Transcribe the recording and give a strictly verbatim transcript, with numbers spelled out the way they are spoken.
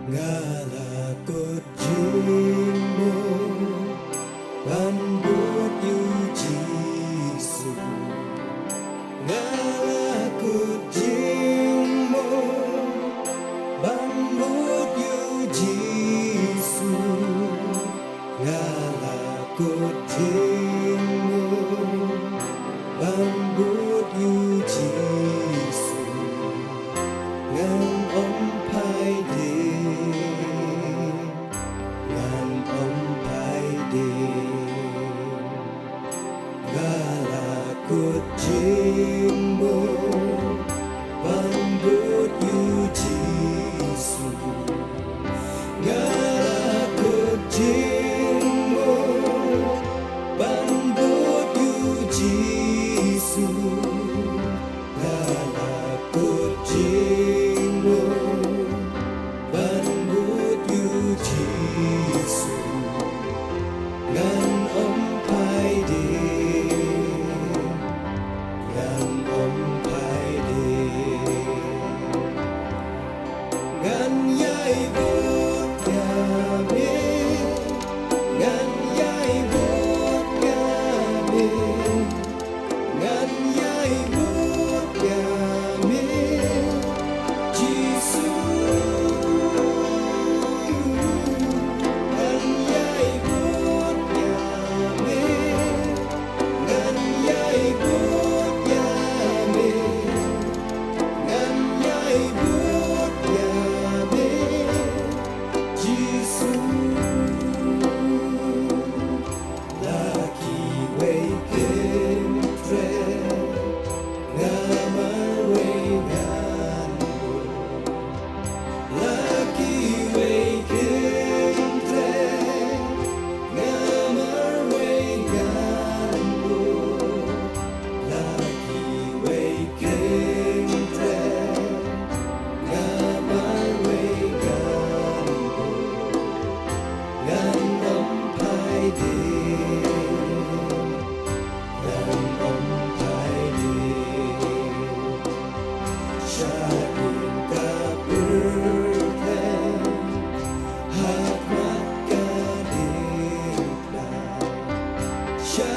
Nga la kut jingmut ban bud ïa u Jisu. Nga la kut jingmut ban bud ïa u Jisu. Nga la kut jingmut ban bud ïa u Jisu. Ngan ym phai dien, ngan ym phai dien. Nga la kut jingmut ban bud ïa u Jisu. Nga la kut jingmut ban bud ïa u Jisu. Nga la kut jingmut ban bud ïa u Jisu. Ngan ym phai dien, ngan ym phai dien. Ngan ïai bud ïa me, ngan ïai bud ïa me, ngan ïai bud ïa me, Jisu. Ngan ïai bud ïa me, ngan ïai bud ïa me, ngan ïai bud ïa me, Jisu. La kiwei kin treh, nga marwei ngan bud. La kiwei kin treh, nga marwei ngan bud. La kiwei kin treh, nga marwei ngan bud. Ngan ym phai dien, ngan ym phai dien. Shadien ka pyrthei ha khmat ka diengphna. Sha